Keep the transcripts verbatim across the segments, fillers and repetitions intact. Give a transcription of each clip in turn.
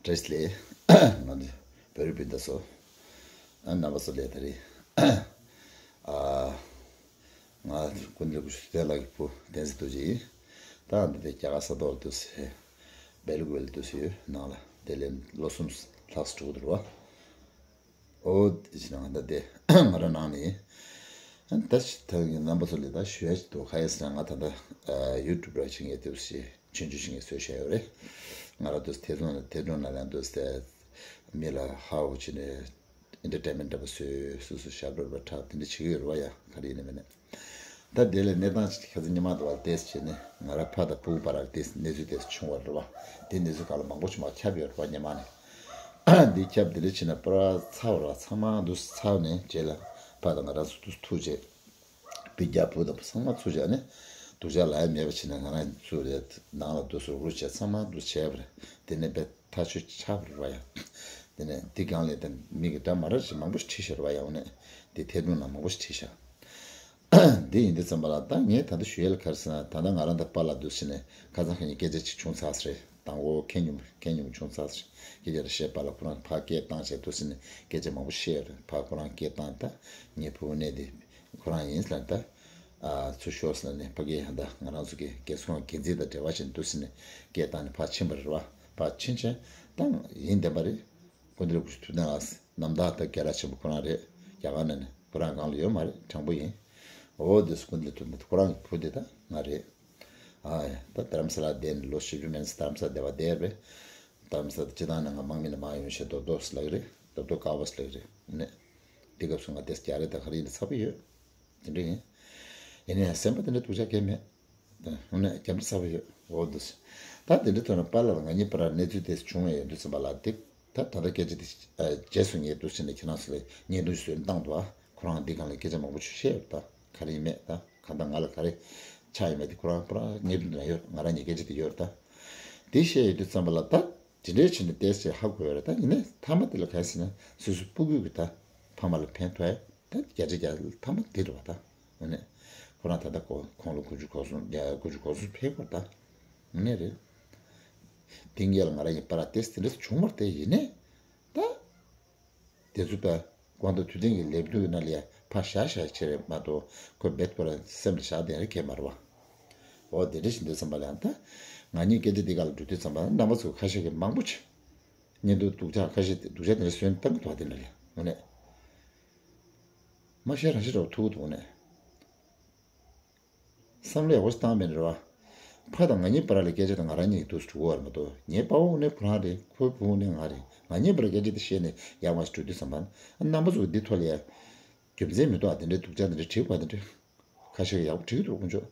བཀྲ་ཤིས་བདེ་ལེགས། ང་ཚོ་བོད་རིགས་སྤུན་ཟླ་ཚོ། ཨ་རྣམ་པ་ཚོ་ལ་ད་རེས། ཨ་ང་སྐུ་མདུན་སྐུ་ཞབས་བསྟན་ལགས་ཀྱི་བུ་བསྟན་འཛིན་རྡོ་རྗེ་ཡིན། ད་འདི་དེ་རྒྱ་གར་ས་ཐོག་ལ་འདུག་སེ། སྦེལ་ཀོབ་ལ་འདུག་སེ་ཡོད་ནང་ལ་དེ་ལས་ལོ་གསུམ་ལྷག་ཙམ་འགྲོ་གི་འདུག་རེད་བ། ཨོ་དེ་བྱས་ན་ད་དེ་ང་རང་ནང་ནས་ད་ཅི་ད་རྣམ་པ་ཚོ་ལ་ད་ཞུ་ཡ་ཅིག་འདུག་ག་རེ་ཟེར་ན། ང་ད་ལྟ་ཡུ་ཊུབ་ར་བྱེད་མཁན་དེ་བཞིན་ཆུང་ཆུང་བྱེད་མཁན་བཟོས་བཞག་ཡོད་རེད། ང་རང་དུ་ཐེ་ཚོམ་ལ་ཐེ་ཚོམ་ལ་ལན་འདུག་སྟེ། མི་ལ་ཧ་འོ་བྱས་ནས་ཨེན་ཊར་ཊེན་མེན་ཊི་འདྲ་པོ་བཟོས། སོ་སོ་ཞབས་བྲོ་འདྲ་པོ་འཁྲབ། དེ་འདྲ་བྱེད་ཀྱི་ཡོད་རེད་བ། ཡ་ག་རེ་ཡིན་ནའི་མིན་ནའི། ད་དེ་ལས་གནས་སྟངས་ཅིག་ཁ་སང་ཉི་མ་དུ་བ་ཏེས་བྱས་ནས་ང་རང་ཕ་དང་སྤུ་གུ་བར་ལ་ཏེས་གནས་ཚུལ་ཏེས་བྱུང་བ་རེད་བ། དེ་གནས་ཚུལ་སྒང་ལ་མང་པོ་ཞིག་མར་ཁྱབ་ཡོད་རེད་བ་ཉི་མ་ནས། འདི་ཁྱབ་དེ་འདྲ་བྱས་ན་པུ་ར་ཚ་བ་རེད་བ། ཚང་མ་འདུག་ཚ་ནས་རྗེས་ལ་ཕ་དང་ང་རང་ཚོ་འདུག་ཐུག་རྗེས་སྤུན་ཀྱག་བུ་དང་ཚང་མ་ཚུར་བྱས་ནས་སྡུག་ཅག་ལབ་ཡ་མེད་པ་བྱས་ནས་ང་རང་ཚོ་རེད་ནང་ལ་འདུག་སུ་རུ་བྱས་ཚང་མ་འདུག་བྱས་པ་རེད། དེ་ནས་དཔེ་ཐག་ཆོད་ཆགས་པ་རེད་བ་ཡ། དེ་ནས་འདི་སྒང་ལས་དེ་མི་གི་འདྲ་མ་འདྲ་ཞིག་མང་པོ་ཞིག་བྲིས་ཤག་རེད་བ་ཡ། འོ་ནས་འདི་ཐད་གཏོང་ནང་མང་པོ་ཞིག་བྲིས་ཤག་འདི་ཡིན་དུས་ཙམ་པ་ལ་ད་ངས་ད་ལྟ་ཞུ་ཡ་ལ་ག་རེ་ཟེར་ན། ད་ལྟ་ང་རང་དང་པཱ་ལགས་འདུག་སེ་ནས་ཁ་སང་ཁ་ཉིན་སྐད་ཆ་ཅིག་བྱུང་ཚར་ཟེར། དང་པོ་ཁེ་ཉུང་ཁེ་ཉུང་བྱུང་ཚར་ཟེར། སྐད་ཆ་རེ་བཤད་པ་ལ་ཁོ་རང་ཕར་སྐད་བཏང་བྱས་འདུག་སེ་ནས་སྐད་ཆ་མང་པོ་བཤད་ཡོད་རེད། ཕར་ཁོ་རང་སྐད་བཏང་། ད་ངའི་བུ་གནས་དེ་ཁོ་རང་ཡིན་ཟེར་ད། ཨ་ཚུར་ཤོག་ཟེར་ནས་ཕ་གི་ཡང་ད་ང་རང་ཚོ་གི་རྒན་ཚོ་འགན་འཛིན་དང་འབྲེལ་བ་བྱས་འདུག་སེ་ནས་སྐད་བཏང་ནས་ཕར་ཕྱིན་པ་རེད་བ། ཕར་ཕྱིན་བྱས་ད་ཡིན་བསྡད་པ་རེད། སྐུ་མདུན་སྐུ་ཞབས་ཐུབ་བསྟན་ལགས་རྣམ་དག་ད་རྒན་ལགས་ཆེན་པོ་ཁོ་རང་རེད། རྒྱ་གར་ནང་ནས་ཁོ་རང་སྒང་ལ་ཡོད་མ་རེད། དྲང་པོ་ཡིན། འོ་དེ་སྐུ་མདུན་ཐུབ་བསྟན་ཁོ་རང་གི་བུ་དེ་ད་ང་རེད། ཨ་ཡ་ད་རྡ་རམ་ས་ལ་བསྡད་ནས་ལོ་བཞི་བཅུ་མན་ཙམ་རྡ་རམ་ས་ལ་བསྡད་པ་བསྡད་རེད། རྡ་རམ་ས་ལ་སྤྱི་བཏང་ནས་ང་དམག་མི་ནས་མར་ཡོང་བྱས་རྡོབ་རྡོབ་ལབ་ཀྱི་རེད། རྡོབ་རྡོབ་དཀར་པོ་ལབ་ཀྱི་རེད། ནས་དེ་སྐབས་སུ་ང་དེ་རྒྱ་རེད་ད་ག་རེ་ཡིན་ན་ཚ་པོ་ཡོད། དེ་འདྲ་ཡིན། ཡིན་ནའི་སེམས་པ་དེ་འདྲ་སྡུག་ཅག་གང་ཡང་མེད། ད་འོ་ན་རྒྱ་མི་ཚ་བ་ཡོད། འོ་འདུག་སེ། ད་དེ་འདྲ་ཐོག་ནས་པཱ་ལགས་ལ་ང་གཉིས་བར་གནས་ཚུལ་དེ་བྱུང་བའི་ཡོད་དུས་ཙམ་པ་ལ་དེ། ད་ད་ལྟ་སྐད་ཆ་དེ་ཨ་རྗེས་སུ་ངས་འདུག་སེ་ནས་ཁྱེད་རང་ཚོ་ལ་བརྙན་ཐུང་ཞིག་བཟོས་ནས་བཏང་འདུག་ཨ། ཁོ་རང་འདི་སྒང་ལ་སྐད་ཆ་མང་པོ་ཞིག་བཤད་ཡོད། ད་ག་རེ་ཡིན་མེད་ད་གང་ལྟར་ང་ལ་ག་རེ་ཆགས་ཡོད་མེད་དེ་ཁོ་རང་ཁོ་རང་བརྙན་ཐུང་དེ་ན་ཡོད། ང་རང་གཉིས་སྐད་ཆ་དེ་ཡོད་རེད་ད། དེ་བཤད་ཡོད་དུས་ཙམ་པ་ལ་ད་དེ་འདྲའི་བྱས་ནས་ཏོག་ཙམ་ཧ་གོ་ཡོད་རེད། ད་ཡིན་ནའི་མཐའ་མ་དེ་ལ་ག་རེ་ཟེར་ན་སོ་སོའི་སྤུ་གུ་གི་ད་ཕ་མ་ལ་ཕན་ཐོགས་ཡ་ད་བརྒྱ་ཆ་བརྒྱ་མཐའ་མ་དེ་རེད་བ་ད། ཨ་ནི། ཁོ་རང་ད་ལྟ་ཁོ་ཁོང་ལོ་དགུ་བཅུ་གོ་གསུམ་ཡ་དགུ་བཅུ་གོ་གསུམ་ཕེབས་པ་ད། ཨ་ནི་རེད། དེང་གི་ལ་ང་རང་གཉིས་བར་ཏོག་ཙམ་དེ་འདྲ་བྱུང་བ་རེད་དེ། ཡིན་ནའི་ད། དེ་ཚོ་ད་དགོང་དག་དུས་ཐེངས་ཀྱི་ལས་དུས་ནང་ལ་ཡ་ཕར་བཞག་བཞག་བྱས་རེད་མ་གཏོགས་ཁོ་རྦད་ཁོ་རང་སེམས་ལ་བཞག་བསྡད་རེད་གས་མ་རེད་བ། འོ་དེ་འདྲ་ཞིག་འདུག་ཙམ་པ་ལ་ཡང་ད། ང་གཉིས་སྐད་ཆ་འདི་ག་ལ་འགྲོ་དུས་ཙམ་པ་རྣམ་པ་ཚོ་ཁ་ཤས་ཀྱིས་མང་པོ་ཅིག་བརྙན་ཐུང་སྡུག་ཅག་ཁ་ཤས་སྡུག་ཅག་དེ་འདྲ་བཟོས་ནས་བཏང་གི་འདུག་བ། དེ་འདྲ་ལ་ཡ་དངོས་གནས། མ་ཤེས་རང་ཤེས་འདྲ་པོ་ཐུག་གི་འདུག་ནས། བསམ་བློ་ཡག་པོ་ཞིག་བཏང་མེད་རེད་བ། ཕ་དང་ང་གཉིས་བར་ལ་སྐད་ཆ་དང་ང་རང་གཉིས་ཀྱི་འདུག་སེ་འགྲོ་གི་ཡོད་རེད་མ་གཏོགས་ངའི་དཔའ་བོ་ནི་ཁོ་རང་རེད། ཁོའི་བུ་ནི་ང་རེད། ང་གཉིས་བར་སྐད་ཆ་དེ་བཤད་ནས་ཡག་མ་ཞིག་འགྲོ་དུས་ཙམ་པ་ན་རྣམ་པ་ཚོ་གི་འདི་ཐོག་ལ་ཡ། རྒྱུ་མཚན་མི་འདུག་ཨ། དེ་འདྲའི་སྡུག་ཅག་དེ་འདྲ་བྲིས་པ་དེ་འདྲ། ཁ་ཤས་ཡག་པོ་བྲིས་འདུག་དཀོན་མཆོག་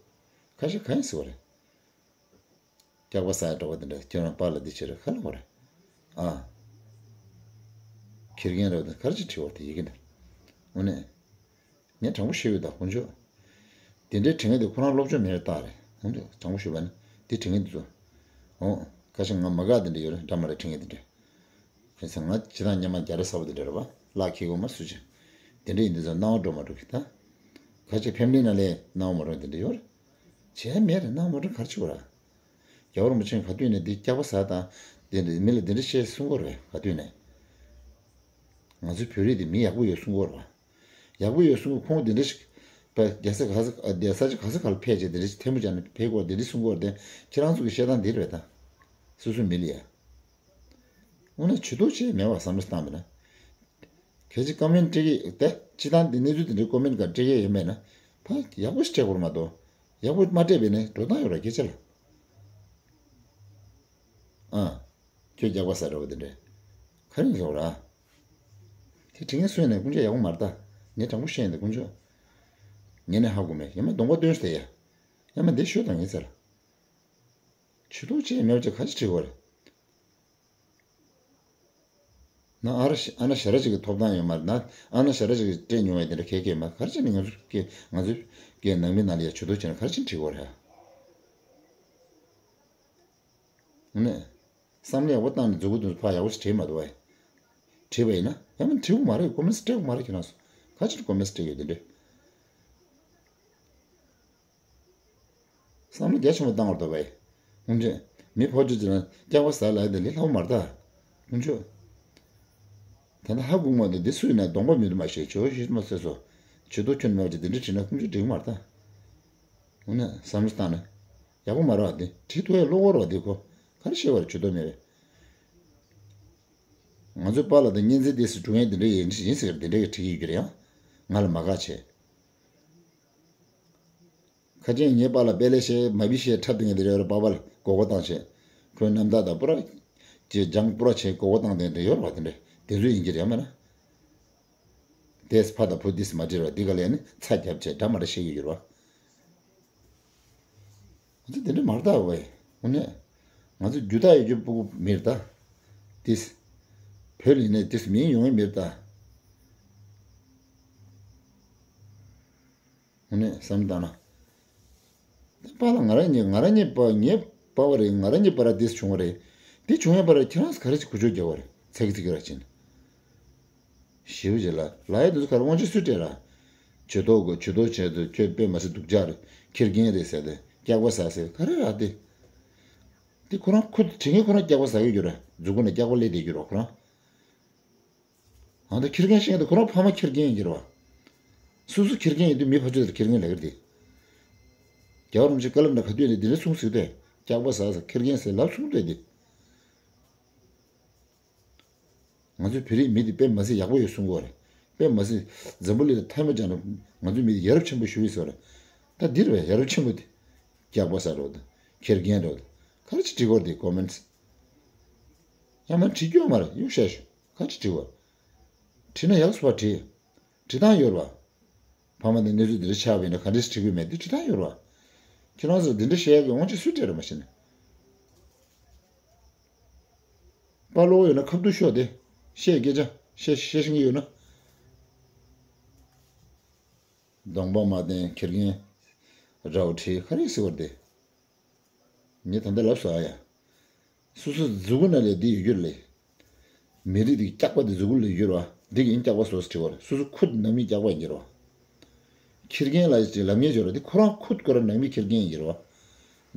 ཁ་ཤས་གང་ཡིན་ཟེར་བ་རེད། སྐྱག་པ་ཟ་ཡ་འདྲ་བ་དེ་འདྲ། ཁྱོད་རང་པཱ་ལགས་འདི་བྱེད་རེད་ག་ལ་བ་རེད། ཨ། ཁྱེར་མཁན་འདྲ་བ་དེ་ག་རེ་ཅིག་བྲིས་བ་དེ་ཡི་གེ་འདི། འོ་ནས། ངས་དྲང་པོ་ཞུས་ཡོད་ད་དཀོན་མཆོག་དེ་འདྲའི་དྲི་ངན་དེ་ཁོ་རང་སློབ་སྦྱོང་མེད་རེད་ད་རེད། འོ་འདི་དྲང་པོ་ཞུས་པ་ནི་དེ་དྲི་ངན་འདི་ཚོ། འོ། ཁ་ཤས་ང་མ་དགའ་དེ་འདྲ་ཡོད་རེད། འདྲ་མ་རེད་དྲི་ངན་དེ་འདྲ། ཁ་སང་ང་ཇི་ལྟར་སྙམ་མ་རྒྱ་ར་ས་བ་དེ་འདྲ་རེད་བ། ལག་ཁྱེར་གོ་མ་སུ་ཅི། དེ་འདྲ་ཡིན་དུས་ཙང་སྣང་བ་འགྲོ་མ་འགྲོ་གི་ད། ཁ་ཅིག་ཕེམ་ལི་ནང་ལས་སྣང་བ་མ་འགྲོ་དེ་འདྲ་ཡོད་རེད། བྱས་མེད་རེད། སྣང་བ་མ་འགྲོ་ག་རེ་བྱེད་དགོས་ར། རྒྱལ་བ་རིན་པོ་ཆེས་ག་དུས་ནས་འདི་སྐྱག་པ་ཟ་དང་། དེ་འདྲ་མི་ལ་དེ་འདྲ་བཤད་གསུང་གི་རེད་ག་དུས་ནས། ང་ཚོའི་བོད་རིགས་དེ་མི་ཡག་པོ་ཡོད་གསུང་གི་རེད་བ། ཡག་པོ་ཡོད་གསུང་གི། ཁོང་དེ་འདྲ་ཞིག་པ་རྒྱལ་ས་ག་ས་རྒྱལ་ས་ཅིག་ག་ས་ག་ལ་ཕེབས་བྱས་དེ་འདྲ་ཞིག་ཐལ་མོ་སྦྱར་ནས་ཕེབས་དགོས་དེ་འདྲ་གསུང་གི་རེད་དེ། ཁྱེད་རང་ཚོ་གི་བཤད་སྟངས་འདི་རེད་ད། སོ་སོའི་མི་ལ་ཡ། དངོས་གནས་ཇུས་གཏོགས་བྱས་མེད་པ་བསམ་བློ་བཏང་བ་ན། གལ་སྲིད་ཀོ་མེན་སྤྲད་ཀྱི་ཡོད་དེ། སྤྱི་བཏང་འདི་གནས་ཚུལ་འདི་འདྲའི་ཀོ་མེན་ག་སྤྲད་ཀྱི་ཡོད་མེད་ན། ཕ་ཡག་པོ་ཞིག་སྤྲད་དགོས་རེད་མ་གཏོགས། ཡག་པོ་མ་སྤྲད་པས་ནས་འགྲོ་སྟངས་ཡོད་ར་སྐད་ཆ་ལ། ཨ། ཁྱོད་རྒྱག་པ་ཟ་འདྲ་བོ་དེ་འདྲས། ག་རེ་ཡིན་ཟེར་བ་ར། དེ་དྲི་ངན་གསོས་ནས་སྐུ་མཆེད་ཡག་པོ་མ་རེད་ད། ངས་དྲང་པོ་བཤད་ཡིན་ད་དཀོན་མཆོག་ངས་ནས་ཧ་གོ་མེད། ཡང་མ་གདོང་པ་སྟོན་ཤོག་དེ་ཡ། ཡང་མ་འདི་ཤོད་དང་ངས་ཟེར། ཇུས་གཏོགས་བྱས་མེད་པ་ཅིག་ག་ཅི་བྲིས་དགོས་རེད། ན་ཨ་ར་ཤ་ཨ་ན་ཞ་ར་ཅིག་གི་ཐོབ་ཐང་ཡོད་མ་རེད། ན་ཨ་ན་ཞ་ར་ཅིག་གི་སྤྲད་མྱོང་བའི་དེ་འདྲ་གལ་གལ་མ་ག་རེ་བྱས་ནས་ང་ཚོ་སྐད་ང་ཚོའི་སྐད་ནང་མི་ནང་ལ་ཡ་ཇུས་གཏོགས་བྱས་ན་ག་རེ་བྱས་ནས་བྲིས་དགོས་རེད། ནས། བསམ་བློ་ཡག་པོ་བཏང་ནས་མཛུབ་གུ་དེ་ཚོ་ཕར་ཡག་པོ་ཞིག་བྲིས་མ་འདུག་བས། བྲིས་པ་ཡིན་ན་ཡང་མིན་བྲིས་དགོས་མ་རེད། ཀོ་མེན་སྤྲད་དགོས་མ་རེད། ཁྱེད་རང་ཚོ་ག་ཅིར་ཀོ་མེན་སྤྲད་ཡོད་དེ་འདྲ། བསམ་བློ་རྒྱ་ཆེན་པོ་བཏང་བར་འདུག་བས། ངོ་འདྲེ། མི་ཕོ་ཆུ་ཅི་ན་སྐྱག་པ་ཟ་ལ་དེ་ལས་སླ་བོ་མ་རེད་ད། དཀོན་མཆོག་ད་ལྟ་ཧ་གོ་མ་འདུག་འདི་སུ་ཡིན་ན་གདོང་པ་མི་འདུག་མ་ཤེས་ཇོ་ཤི་མ་ཟེར་སོ། ཇུས་གཏོགས་ཁྱོན་མེད་པ་ཅིག་འདི་འདྲ་བྲིས་ན་དཀོན་མཆོག་འགྲིག་མ་རེད་ད། འོ་ན་བསམ་བློ་བཏང་ན་ཡག་པོ་མ་རེད་བ། འདི་བྲིས་ཐུབ་ཡ་བློ་ཁོག་རེད་བ། འདི་ཁོ་ག་རེ་བཤད་པ་རེད། ཇུས་གཏོགས་མེད་རེད། ང་ཚོའི་པཱ་ལགས་དང་གཉན་ཚན་ཏོག་ཙམ་སྒྲུང་ཡས་འདི་འདྲ་ཡིན་ཡིན་ཟེར་འདི་འདྲ་གི་བྲིས་ཀྱི་ཡོད་རེད། ཡང་ང་ལ་མ་དགའ་བྱས། ཁ་ཅན་ངའི་པཱ་ལགས་དཔེ་ལས་བཤད་མ་བི་བཤད་འཁྲབ་སྟེ་ངས་འདི་རེད་རེད། པཱ་པཱ་ལ་མགོ་སྐོར་བཏང་བྱས། ཁོའི་རྣམ་ཐར་དང་པུ་ར་ཅེ་ལྗང་པུ་ར་ཆེ་མགོ་སྐོར་བཏང་སྟེ་འདི་ཡོད་རེད་བ། དེ་འདྲ་དེ་ཚོ་ཡིན་གྱི་རེད་མ་ན། དེས་ཕ་དང་བུ་དེས་མ་བྲིས་ར་འདི་ག་ལས་ནི་ཚ་རྒྱབ་བྱས་འདྲ་མ་འདྲ་བཤད་ཀྱི་ཡོད་རེད་བ། ང་ཚོ་དེ་འདྲ་མ་རེད་ད་བས། དངོས་གནས་ང་ཚོ་རྒྱུ་དག་ཡོད་རྒྱུ་སྤུ་གུ་མི་རེད་ད། དེས་བོད་ལ་ཡིན་ནས་དེས་མིང་ཡོང་ཡི་མི་རེད་ད། དངོས་གནས་བསམ་བཏང་ན། ད་པཱ་ལགས་ང་རང་ཉིད་ང་རང་ཉིད་པ་ངའི་པ་བ་རེད། ང་རང་ཉིད་པ་ར་དེས་བྱུང་བ་རེད། དེ་བྱུང་ཡ་པ་ར་ཁྱེད་རང་ག་རེ་ཅིག་གུ་ཅོ་རྒྱག་པ་རེད། ཚ་གི་ཚི་གི་ར་ཅིན། ཞེ་པོ་ཅིག་ལ་ལ་ཡ་དེ་ཚོ་ག་རེ་དབང་ཆ་སུས་སྤྲད་ར། ཇུས་གཏོགས་གོ་ཇུས་གཏོགས་བྱས་ཏེ་ཁྱོད་དཔེ་མ་སྲིད་སྡུག་ཅག་རེད། ཁེར་རྐྱང་རེད་ཟེར་ཏེ་སྐྱག་པ་ཟ་ཟེར་ག་རེ་ར་དེ། དེ་ཁོ་རང་ཁུ་དྲི་ངན་ཁོ་རང་སྐྱག་པ་ཟ་གི་ཡོད་ར། མཛུ་གུ་ནས་སྐྱག་པ་སླེབས་བསྡད་ཡོད་ར་ཁོ་རང་། ཨ་ད་ཁེར་རྐྱང་བཤད་ཡ་དེ་ཁོ་རང་ཕ་མ་ཁེར་རྐྱང་ཡིན་གྱི་རེད་བ། སོ་སོ་ཁེར་རྐྱང་ཡིན་དུས་མི་ཕར་ཕྱོགས་དེར་ཁེར་རྐྱང་ལབ་ཀྱི་རེད་དེ། རྒྱལ་བ་རིན་པོ་ཆེ་བཀའ་སློབ་ནང་ག་དུས་ནས་འདི་འདྲ་གསུངས་ཟིག་སྟེ་སྐྱག་པ་ཟ་ཟ་ཁེར་རྐྱང་ཟེར་ལབ་གསུངས་སྟེ་དེ། ང་ཚོའི་བོད་རིགས་མི་དེ་དཔེ་མ་སྲིད་ཡག་པོ་ཡོད་གསུང་གི་ཡོད་རེད། དཔེ་མ་སྲིད་འཛམ་བུ་གླིང་ལ་ཐལ་མོ་སྦྱར་ན་ང་ཚོའི་མི་དེ་ཡ་རབས་ཆེན་པོ་ཞེ་པོ་ཡོད་ཟེར་བ་རེད། ད་འདི་རེད་པས་ཡ་རབས་ཆེན་པོ་དེ། སྐྱག་པ་ཟ་རོགས་དང་ཁེར་རྐྱང་རོགས་དང་ག་རེ་ཅིག་བྲིས་གི་ཡོད་རེད་དེ་ཀོ་མེན་ཊི། ཡང་མ་བྲིས་རྒྱུ་ཡོད་མ་རེད། གཡུག་བཤད་ཤོག་ག་ཅིག་བྲིས་པ། བྲིས་ན་ཡག་སོ་བ་བྲིས། བྲིས་སྟངས་ཡོད་རེད་བ། ཕ་མ་དང་གནས་ཚུལ་འདི་འདྲ་ཆགས་པ་ཡིན་ན་ག་འདྲས་བྲིས་དགོས་མེད་འདི་བྲིས་སྟངས་ཡོད་རེད་བ། ཁྱེད་རང་ཚོར་འདི་འདྲ་བཤད་ཡག་གི་དབང་ཆ་སུས་སྤྲད་རེད་མ་གཞི་ནས། དཔའ་བློ་ཡོད་ན་ཁ་ཐུག་ཤོག་དེ། བཤད་སྐད་ཆ་བཤད་བཤད་ཤེས་ཀྱི་ཡོད་ན། གདོང་པ་མ་བསྟན་ཁེར་རྐྱང་ར་བ་བྲིས་ག་རེ་ཟེར་བ་རེད་དེ། ངས་ད་ལྟ་ལབ་སོང་ཨ་ཡ། སོ་སོ་མཛུ་གུ་ནང་ལས་འདི་ཡོད་རྒྱུ་ལས། མི་རིགས་འདི་སྐྱག་པ་འདི་མཛུ་གུ་ལ་ཡོད་ར་བ། འདི་གི་ཨིན་སྐྱག་པ་སོ་སོ་བྲིས་པ་རེད། སོ་སོ་ཁུ་ནང་མི་སྐྱག་པ་ཡིན་གྱི་རེད་བ། ཁེར་རྐྱང་ལ་ཅིག་ལབ་ངེས་བྱོས་ར་འདི་ཁོ་རང་ཁུ་ཁོ་རང་ནང་མི་ཁེར་རྐྱང་ཡིན་གྱི་རེད་བ།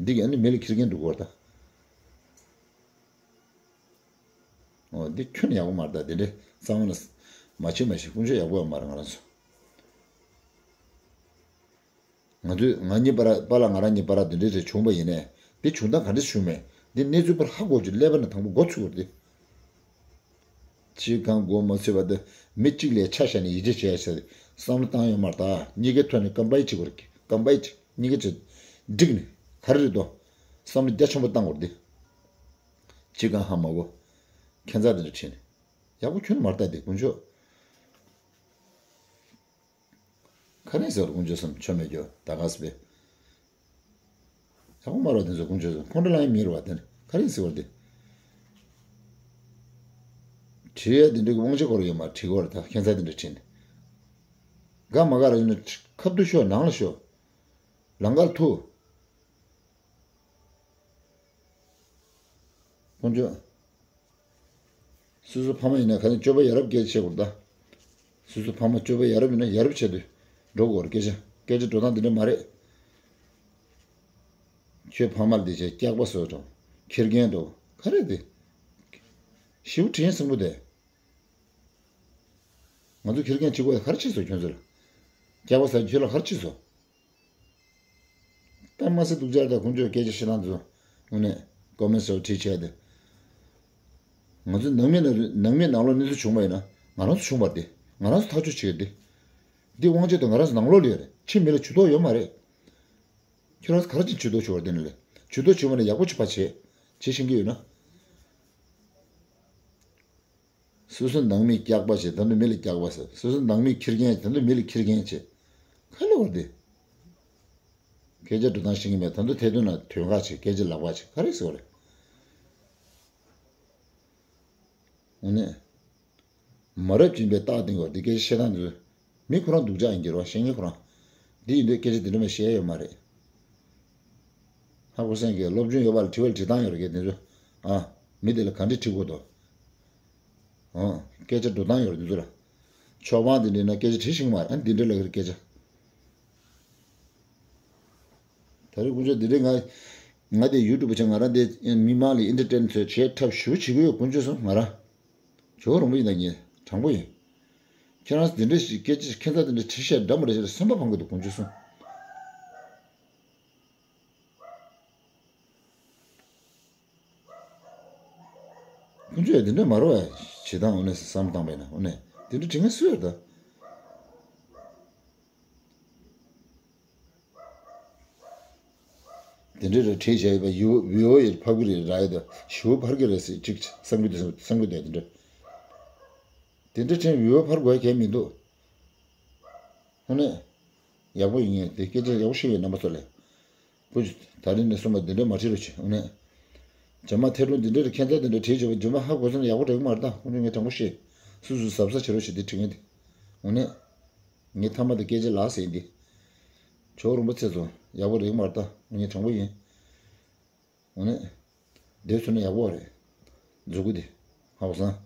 འདི་གི་ཨ་ནི་མི་ལ་ཁེར་རྐྱང་འདུག་གོ་ར་ད། འོ་འདི་ཁྱོན་ཡག་པོ་མ་རེད་ད། འདི་འདྲའི་གཙང་མ་ལ་མ་བྱེད་མ་བྱེད་དཀོན་མཆོག་ཡག་པོ་ཡོད་མ་རེད་ང་རང་ཚོ། ང་ཚོས་ང་གཉིས་བར་པཱ་ལགས་ང་རང་གཉིས་བར་འདི་འདྲའི་རེ་བྱུང་བ་ཡིན་ནས་འདི་བྱུང་སྟངས་ག་འདྲ་བྱུང་མེད་འདི་གནས་ཚུལ་པར་ཧ་གོ་རྒྱུ་ཀླད་པ་ནས་དང་པོ་མགོ་ཚུད་དགོས་རེད་དེ། ཅི་གང་མགོ་མ་ཚུད་པ་འདི་མི་གཅིག་ལས་ཆ་བཞག་ནས་ཡིད་ཆེས་བྱས་ཟེར་བསམ་བློ་བཏང་ཡོད་མ་རེད་ད། གཉིས་ཀའི་ཐོག་ནས་ཀམ་པའི་བྱེད་དགོས་རེད། ཀམ་པའི་བྱེད་གཉིས་ཀ་བྱེད་འགྲིག་ནས་ག་རེ་རེད་དོ། བསམ་བློ་རྒྱ་ཆེན་པོ་བཏང་དགོས་རེད་དེ། ཅི་གང་ཧ་མ་གོ། ཁྱད་མཚར་དེ་འདྲ་ཁྲིད་ནས་ཡག་པོ་ཁྱོན་མ་རེད་ད་དེ་དཀོན་མཆོག་ག་རེ་ཟེར་དཀོན་མཆོག་གསུམ་ཆོ་མེད་རྒྱུ་ད་ག་སི་པེ། ཡག་པོ་མ་རེད་དེ་ཚོ་དཀོན་མཆོག་གསུམ་ཁོང་ཁྲོ་ལངས་ཡ་མི་རུ་བ་དེ་ནི་ག་རེ་ཟེར་བ་དེ། བྲིས་ཡ་དེ་འདྲ་གི་དབང་ཆ་ཁོ་ར་ཡོད་མ་བྲིས་གོ་ར་ད་ཁྱད་མཚར་དེ་འདྲ་ཁྲིད་ནས། དགའ་མ་དགའ་ར་ཡིན་ན་ཁ་ཐུག་ཤོག་ནང་ལ་ཤོག་ལང་ཀར་ཐུག་དཀོན་མཆོག་སོ་སོ་ཕ་མ་ཡིན་ན་ག་ནས་སྤྱོད་པ་ཡ་རབས་སྐད་ཆ་བཤད་དགོས་རེད་ད། སོ་སོ་ཕ་མ་སྤྱོད་པ་ཡ་རབས་ཡིན་ན་ཡ་རབས་བྱས་ཏེ་འགྲོ་དགོས་རེད་སྐད་ཆ། སྐད་ཆ་འགྲོ་སྟངས་འདི་འདྲ་མ་རེད། ཁྱོད་ཕ་མ་འདི་བྱས་སྐྱག་པ་བཟོ་དང་ཁེར་རྐྱང་དང་ག་རེ་དེ། ཞེ་པོ་དྲན་སྲིང་པོ་དེ། ང་ཚོ་ཁེར་རྐྱང་གཅིག་པོ་ག་རེ་བྱས་སོང་ཁྱོད་ཚོ་ལ། སྐྱག་པ་ཟ་ཁྱོད་ལ་ག་རེ་བྱས་སོང་། དཔེ་མ་སྲིད་སྡུག་ཅག་དང་ཁོང་ཚོའི་སྐད་ཆ་བཤད་སྟངས་དེ་ཚོ་དངོས་གནས་ཀོ་མེན་སོགས་བྲིས་བྱས་ཏེ། ང་ཚོ་ནང་མི་ནང་ནང་མི་ནང་ལོགས་གནས་ཚུལ་བྱུང་བ་ཡིན་ན་ང་རང་ཚོ་བྱུང་བ་རེད་དེ། ང་རང་ཚོ་ཐག་གཅོད་བྱེད་ཀྱི་རེད་དེ། འདི་དབང་ཆ་དེ་ང་རང་ཚོ་ནང་ལོགས་ལ་ཡོད་རེད། ཕྱི་མི་ལ་ཇུས་གཏོགས་ཡོད་མ་རེད། ཁྱོད་རང་ཚོ་ག་རེ་བྱས་ཇུས་གཏོགས་བྱེད་པ་དེ་ནི་ལས་ཇུས་གཏོགས་བྱེད་པ་ན་ཡག་པོ་བྱེད་པ་བྱེད། བྱེད་ཤེས་ཀྱི་ཡོད་ན། སོ་སོ་ནང་མི་སྐྱག་པ་བྱས་ད་དུང་མི་ལ་སྐྱག་པ་ཟེར། སོ་སོ་ནང་མི་ཁེར་རྐྱང་བྱས་ད་དུང་མི་ལ་ཁེར་རྐྱང་བྱས། ག་ལ་བར་དེ། སྐད་ཆ་འགྲོ་སྟངས་ཤེས་ཀྱི་མེད་ད་དུང་ཐད་གཏོང་ན་དོན་ཁ་བྱེད་སྐད་ཆ་ལག་པ་བྱེད་ག་རེ་ཟེར་བ་རེད། དངོས་གནས། མ་རབས་སྦྱིན་པའི་རྟགས་སྟེང་གོ་འདི་སྐད་ཆ་བཤད་སྟངས་འདི་ཚོ། མི་ཁོ་རང་སྡུག་ཅག་ཡིན་གྱི་རེད་བ་བཤད་མཁན་ཁོ་རང་། འདི་ཡིན་དུས་སྐད་ཆ་འདི་འདྲ་མ་བཤད་ཡ་ཡོད་མ་རེད། ཧ་གོ་སེང་གི་སློབ་སྦྱོང་ཡོད་པ་ལ་དྲི་བ་ལ་དྲི་སྟངས་ཡོད་རེད་གི་འདི་ཚོ། ཨ། མི་དེ་ལ་ག་འདྲས་དྲི་དགོས་དོ། ཨ། སྐད་ཆ་འགྲོ་སྟངས་ཡོད་རེད་འདི་ཚོ་ལ། ཆོས་པ་འདི་འདྲས་ན་སྐད་ཆ་དྲི་ཤེས་ཀྱི་མ་རེད་ཨ་འདི་འདྲས་ལབ་ཀྱི་རེད་སྐད་ཆ། ད་རེས་དཀོན་མཆོག་འདི་འདྲས་ང་། ང་དེ་ཡུ་ཊུབ་བྱས་ང་རང་དེ་མི་མང་ལ་ཨེན་ཊར་ཊེན་ཚོས་བྱེད་ཐབས་ཞུ་བྱེད་ཀྱི་ཡོད་དཀོན་མཆོག་གསུམ་ང་རང་ ཇོ་བོ་རིན་པོ་ཆེ་ན་ངས་དྲང་པོ་ཡིན། ཁྱེད་རང་འདི་འདྲ་ཞིག་སྐད་ཆ་ཁྱད་མཚར་འདི་འདྲ་དྲིས་བཤད་འདྲ་མི་འདྲ་བྱས་ལ་སེམས་པ་ཕམ་གི་འདུག་དཀོན་མཆོག་གསུམ། ཁོང་ཚོས་འདི་འདྲ་མ་རེད་བ། བྱེད་སྟངས་འོ་ནས་བསམ་བཏང་པས་ན་འོ་ནས་འདི་འདྲ་དྲི་ངན་སུ་ཡོད་ད། དེ་འདྲའི་རེ་བྲིས་བྱས་ཡོད་པ་ཡུ་བི་ཨོ་ཡིས་ཕབ་གི་རེད་ར་ཡོད་དོ་ཞུ་ཕར་གི་རེད་ཟེར་ཅིག་བསམ་གི་འདུག་བསམ་གི་འདུག་དེ་འདྲ། དེ་འདྲ་དྲན་བི་ཨོ་ཕར་དགོས་གལ་མི་འདུག་ཧོ་ནས། ཡག་པོ་ཡིན་ངེས་དེ་སྐད་ཆ་ཡག་པོ་ཤེས་ཡོད་རྣམ་པ་ཚོ་ལས། བུ་ད་རིང་ནས་གསུངས་པ་འདི་འདྲ་མ་བྲིས་རོགས་བྱེད་ཧོ་ནས། རྗེས་མ་ཐད་རུང་འདི་འདྲ་རེ་ཁྱད་མཚར་འདི་འདྲ་བྲིས་བྱས་པ་རྗེས་མ་ཧ་གོ་སོང་ན་ཡག་པོ་འགྲིག་གི་མ་རེད་ད་ཁོང་ཚོ་ངས་དྲང་པོ་བཤད། སུ་སུ་གཟབ་གཟབ་བྱེད་རོགས་བྱེད་དེ་དྲི་ངེས་དེ། ཧོ་ནས། ངས་མཐའ་མ་དེ་སྐད་ཆ་ལགས་ཟེར་འདི། ཇོ་བོ་རིན་པོ་ཆེ་ཚོ་ཡག་པོ་རེད་མ་རེད་ད་ངས་དྲང་པོ་ཡིན། འོ་ནས། བསྡད་ཚུལ་ནི་ཡག་པོ་རེད། མཛུ་གུ་དེ། ཧ་གོ་སོང་